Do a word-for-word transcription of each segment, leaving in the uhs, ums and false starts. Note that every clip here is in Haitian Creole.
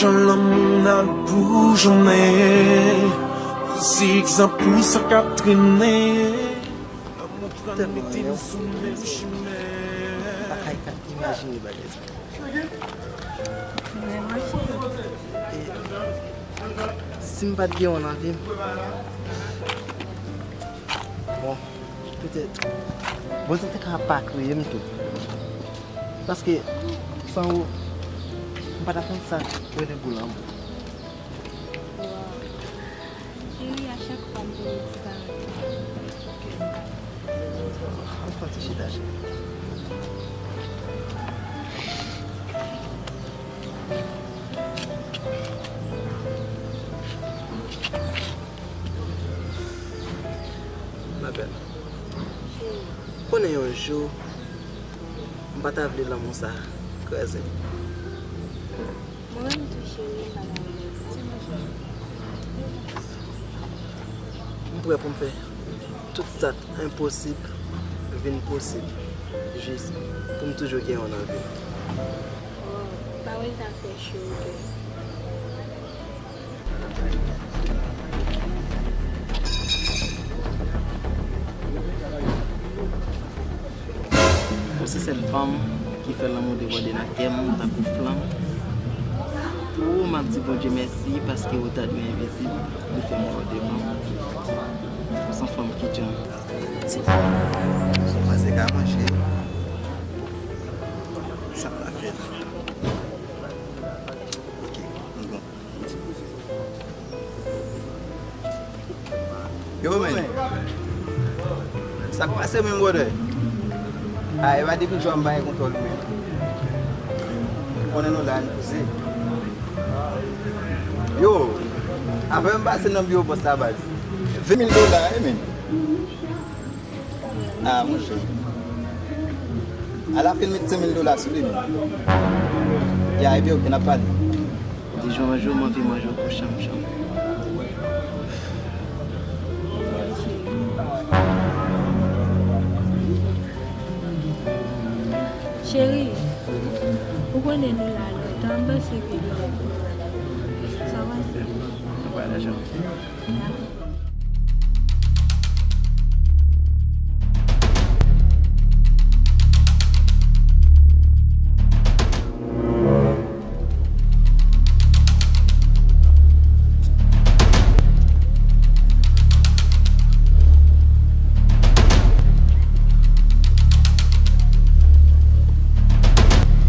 Jan lanmou n al boujonnen, zigzag pou sa k ap trennen. Lanmou pran n mete n sou menm chimen. Pa ka imajine bagay sa. E si m pa t gen w nan vi m, bon, petèt, Bondye te ka pa kreye m tou. Paske, san ou, m pa t ap konn sa k rele gou lanmou. Waw. Cheri, a chak fwa m te wè ti parèt sa, kè m pa. Ann fè yon ti chita, cheri. Ma belle, konnen yon jou, m pa ta vle lanmou sa kraze m. Mwen menm tou, cheri, m pa ta vle. M prè pou m fè tout sa k enposib vin posib, jis pou m toujou gen w nan vi m. Oh, pawòl sa fè cho o kè. Ou se sèl fanm ki fè lanmou debòde nan kè m tankou flanm. Pou ou, m ap di Bondye mèsi paske ou tande m envizib, li fè m wè w devan m. Ou se yon fanm ki djanm. Ti, ou panse ka manje? Sa m ta fè la? Ok, m bon. Yo, men. Sa k pase menm, brother? A, e pa depi jwa m pa gen kontwòl ou menm. Ou konnen nou la, n poze. Yo, apre m pase nan biwo bòs la, baz. Ven mil dola, wi, men. Ah, monchè. Alafen, l met senk mil dola sou li, men. Ya, epi, ok, n ap pale. De jou an jou, m anvi manje w kou chanm chanm. Cheri, ou konnen nou la lontan, m panse ke nou sa pase. Mwen pa la janm.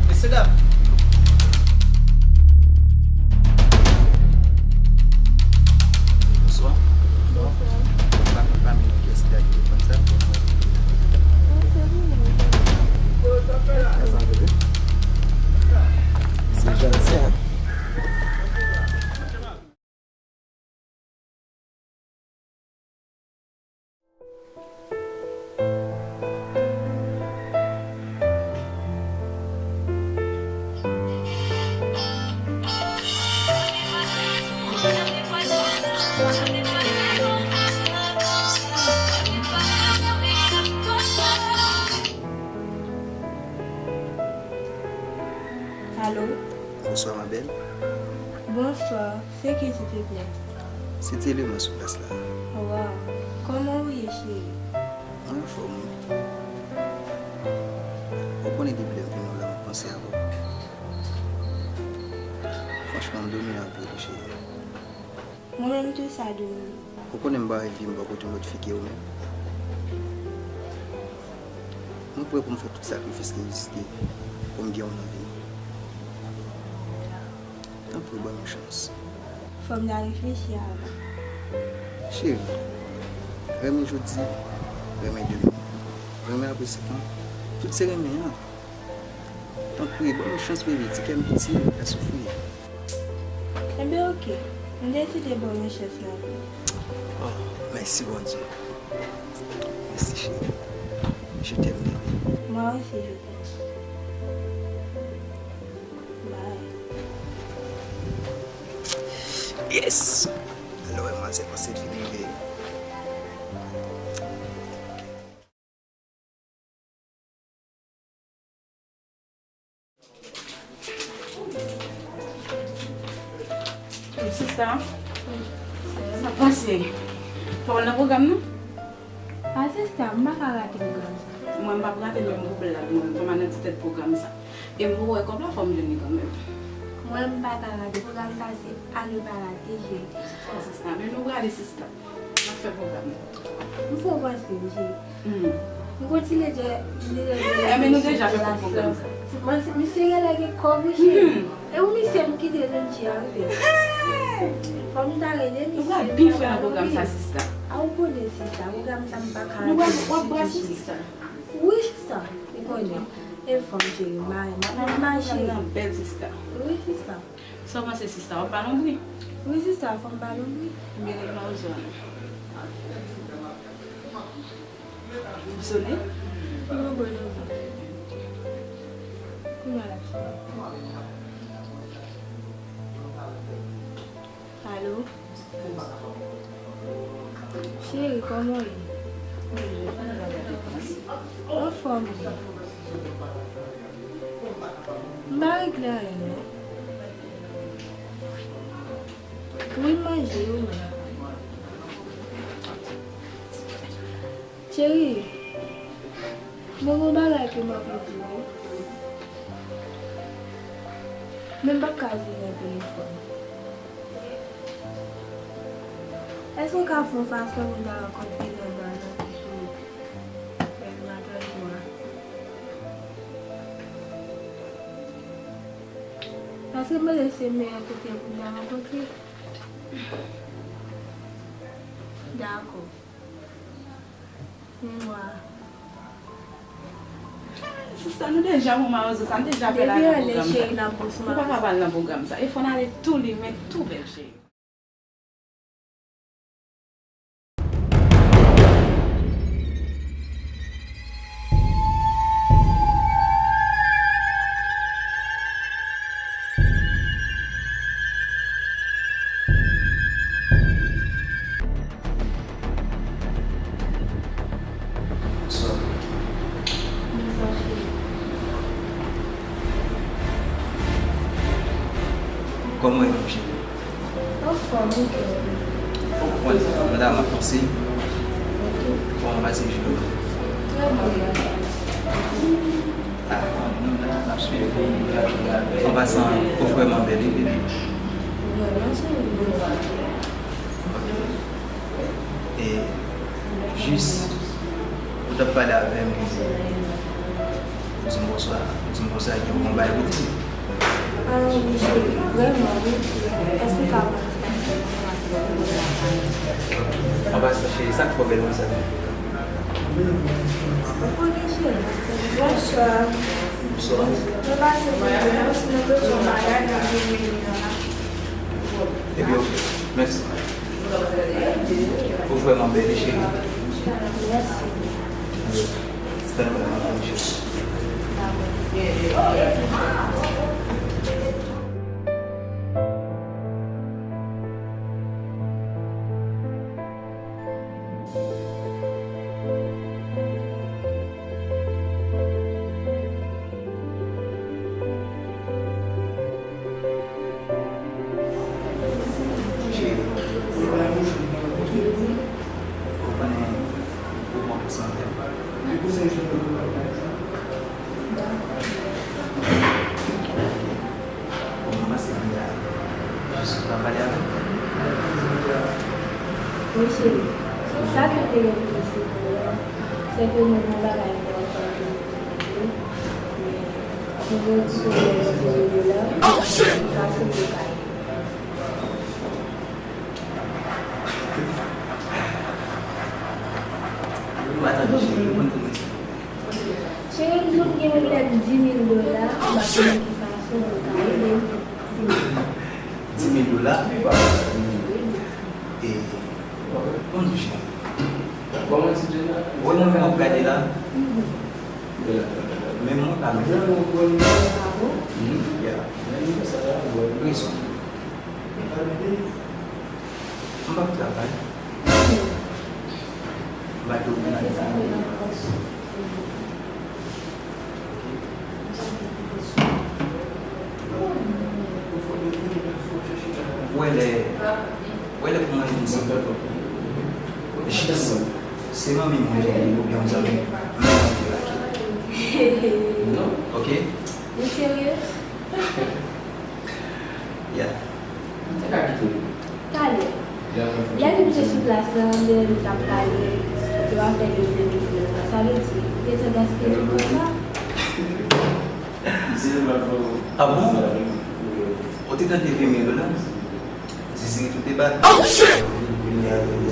Mesye dam. Bonswa. Bonswa. Ou pa konn pami nou kiyès ki te ak telefòn sa? Se janti, en. Alo? Bonswa, ma belle. Bonswa. Se ki, silteplè? Se Telema sou plas la. Waw. Kòman ou ye, cheri? Mwen anfòm, wi. Ou konnen depi lè m vin la, m ap panse avè w. Franchman, m domine anpil, wi, cheri. Mwen menm tou, sa domine. Ou konnen m pa wè vi m bò kote yon lòt fi ke ou menm. Mwen prè pou m fè tout sakrifis ki egziste pou m gen w nan vi m. Tanpri, ban m yon chans. Fò m ta reflechi avan. Cheri, renmen jodi, renmen demen, renmen apre sèt an, tout se renmen an. Tanpri, ban m yon chans, bebe, ti kè m piti, m fè soufri. Enben, oke. M deside ba w yon chans nan vi. Oh, mèsi, Bondye. Mèsi, cheri. Je t'aime, bebe. Moi aussi, je t'aime. Bye. Yes! Alò, wè, manzè panse l fin rive. Sa pase? Fò w al nan pwogram nan? A sista, m pa ka rate pwogram sa. Mwen, m p ap rate l menm pou blag, mwen, kòman nan ti tèt pwogram sa. E m poko wè kòb la, fò m jwenn li kanmenm. Mwen, m pa ka rate pwogram sa, se à ne pas rater, cheri. Sa, sista, men nou prale, sista. N ap fè pwogram nan. M fè w panse, cheri. Hmm. M kontinye djè, djè, djè, Eh, men nou deja fè pwogram sa. Mwen, misye genlè gen kòb, wi, cheri. Hmm. E ou misye m kite nan djè a, wi. Fò m ta rele misye. Nou pral byen fè nan pwogram sa, sista. A, ou konnen, sista, pwogram sa m pa ka rate. Nou pral, w ap brase, sista. Wi, sista, ou konnen. E fò m, cheri, m mare, m ap, m ap mache. Pwogram nan bèl, sista. Wi, sista. Sa w panse, sista? W ap ba lonbri? Wi, sista, fò m ba lonbri. Byen, rete nan zòn. Sone? Non, bon, non, bon. Kounya l ap sone. Alo? Cheri, kòman w ye? Anfòm wi. M pa regle anyen non. Wi, m manje, ou menm? Cheri, mwen gen yon bagay ke m anvi di w, men m p ap ka di l nan telefòn. Èske w ka fè yon fason pou n ta rankontre nan ba nan pi sou lè maten jou a? Paske m panse se meyè kote pou n ta rankontre. Dakò. Mwa. Sista, nou deja yon mawozo sa, nou deja fè la nan pwogram sa. Nou pa ka pa al nan pwogram sa. E fò n ale tou li, men tou bèl, cheri. Bonswa. Bonswa, cheri. Kòman w ye, cheri? Anfòm, wi, kè. Bon, mwen la, m ap panse. Ok. Kòman w pase jounen an? Trè byen. Ah, bon, nou la, n ap swiv li. An pasan, ou vrèman bèl, wi, bebe. Vrèman, cheri, mèsi. Ok. E jis, ou t ap pale avè m, ou di m bonswa, ou di m bonswa, gen yon bagay pou di m. Ah, wi, cheri, vrèman, wi. Èske w ka pran ti pase pou mwen? An pasan, cheri, sa k fè w bèl konsa? Ou konnen, cheri. Bonswa. Bonswa. Mwen pase pou mwen, sinon te di yon bagay nan vini nan la. Ebyen, ok. Mèsi. Ou vrèman bèl, wi, cheri. Mèsi. Fè nou wè nan kòm cheri. Cheri, ou konnen ou manke santi m. Bon, mwen panse kounye a, jis ou ka pale avè m. Wi, cheri. Sa ke m te gen pou m esplike w la, se ke mwen gen yon bagay enpòtan ke m vle di w, men mwen gen yon ti pwoblèm nan ti dola, sa sou mwen kay. Ou pa tande, cheri, ou konn pou mwen. Cheri, m sot gen pwoblèm di mil dola, m pa konnen ki fason pou w ka ede m. Di mil dola? E, bon, cheri. Ou wè mwen menm w ap gade la? Men mwen pa menm. Mhm, yeah. Rezon. M p ap travay. M pa gen okenn aktivite. Ou wè lè, Wè lè pou mwen vin sa. Jis se manmi mwen li ye oubyen yon zanmi, men mwen ki lage. Ok? Ou serye? Yeah. Talè. Lè nou te sou plas lan, lè nou t ap pale, yo ap fè yo te mikwo nan. Sa vle di, ou te tande aspirine konsa? Ah bon? Ou te tande vye mikwo la? Ziziri tout te bat.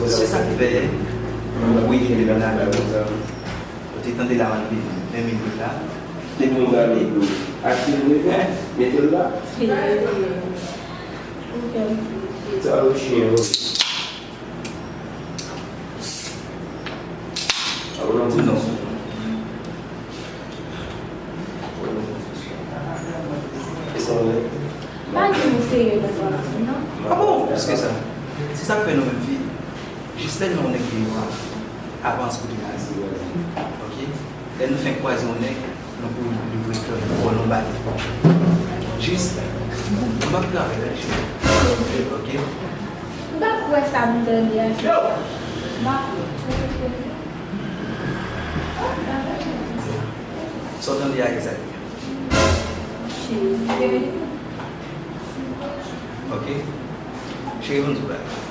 Se sa k fè mwen kite l la. Ou te tande la, mwen vin vin minit la. Depi mwen gade, aksyon mwen fè, mete l la. Ou fè m fou. Sa yo chen yo. Di non. E sa w vle? Pa di nou serye nan sa w ap di, non. Ah bon? Plis ke sa. Se sa k fè nou menm fi, jis lè nou wè yon nèg gen yon avans kote n al. Ok? Lè nou fenk kwaze yon nèg, nou kouri livre kò nou, kò nou ba li. Jis, nou p ap travay la, cheri. Ok? M pa kwè sa m tande a, cheri. M pa kwè. Sa w tande a egzak. Ok. Cheri, ban m di w bagay.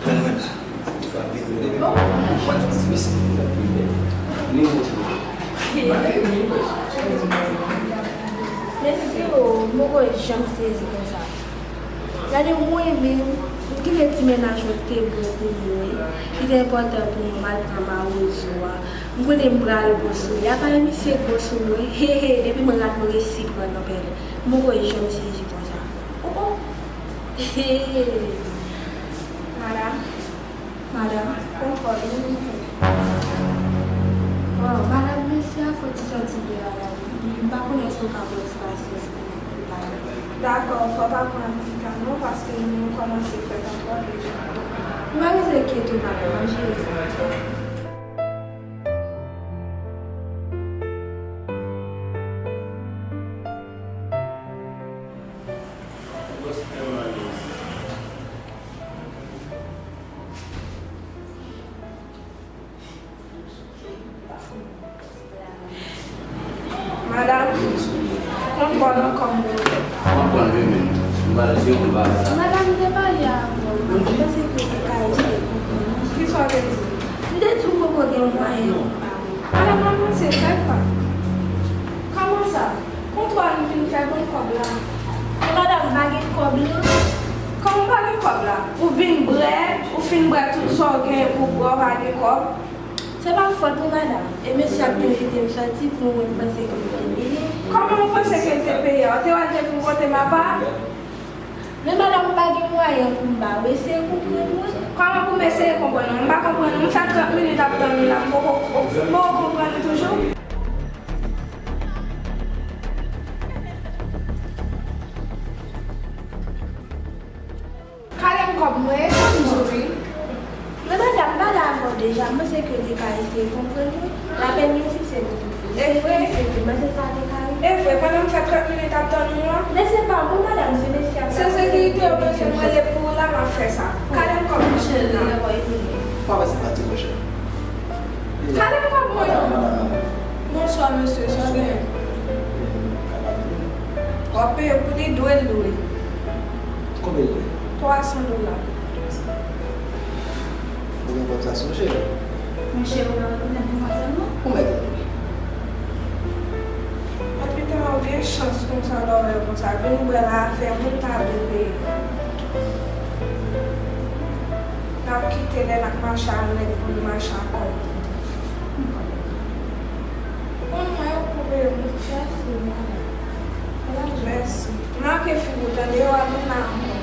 Pran mwen la. Depi mwen ti mesye li la pi bèl. Li montre. Mesye o, m poko janm sezi konsa. Gade mwen menm, m kite ti mennaj mwen ki te bon pou mwen, ki te enpòtan pou mwen, m al pran mawozo a. M konnen m pral bon sou li. Apa misye bon sou mwen? Hehe, depi mwen rat mwen resi pran nan pèlen. M poko janm sezi konsa. Oh, oh. Hehe. Madanm. Madanm, kontwòl, wi, wi. Bon, madanm, mesye a fò ti sòti deyò la, wi. M pa konnen èske w ka pran ti pasyans pou nou, pou nou pale. Dakò, fò w pa pran medikaman w, paske nou kòmanse fè kontwòl deja. M pa bezwen enkyete w, madanm, m ap jere sa. Madanm, kontwòl ankò m bezwen. Kontwòl wi menm. M pral di yon bagay la. Madanm, m te pale avè w, m panse ke w te ka eseye konprann mwen. Kisa w te di? M te di w poko gen mwayen pou m ba ou. Madanm, avanse, fè pa. Kòman sa? Kontwòl m vin fè, ban m kòb la. Men madanm, m pa gen kòb la. Kòman w pa gen kòb la? Ou vin brè, ou fin brè tout sa w genyen pou w brè, w pa gen kòb. Se pa fòt mwen, madanm. E mesye ap envite m sòti pou mwen, m panse ke l te peye. Kòman w panse ke l te peye a? Ou te wè l te vin kote m apa? Men madanm, m pa gen mwayen pou m ba w. Eseye konprann mwen. Kòman pou m eseye konprann ou? M pa konprann ou. M fè trant minit ap tann ou la, m poko, m poko konprann ou toujou. Kale m kòb mwen, e sa m di w wi. Men madanm, m pale avè w deja, m panse ke w te ka eseye konprann mwen. Lapèn yo fikse pou tout fi. E vre? Fikse pou, men se sa te ka rive. E vre, pandan m fè trant minit ap tann ou an? Men se pa mwen, madanm, se mesye a. Se sekirite yo bezwen m rele pou ou la, m ap fè sa. Kale m kòb mwen. Cheri, m ap wè li tounen. Pa wè se pati, monchè. Kale m kòb mwen non. Bonswa, mesye, sa w genyen? W ap peye pou li, dwe l dwe. Konbyen l dwe? Twa san dola. Ou gen kòb sa sou ou, cheri? Monchè, ou pa rekonèt mwen sèlman? Ou mèt rekonèt. Anpita, ou gen chans konsa, lè w wè konsa. Vin bwè la, afè moun ta vin peye. N ap kite lè n ap mache a nèg pou n mache a kòb. Konn mwen yo koupe moun. Mèsi, madanm. Mèsi. Make figi w tande, yo ap vin la ankò.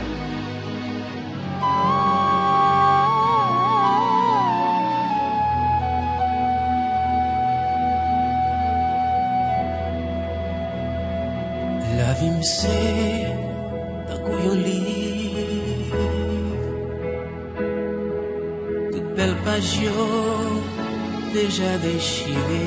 Lavi m se tankou yon liv. Tout bèl paj yo deja dechire.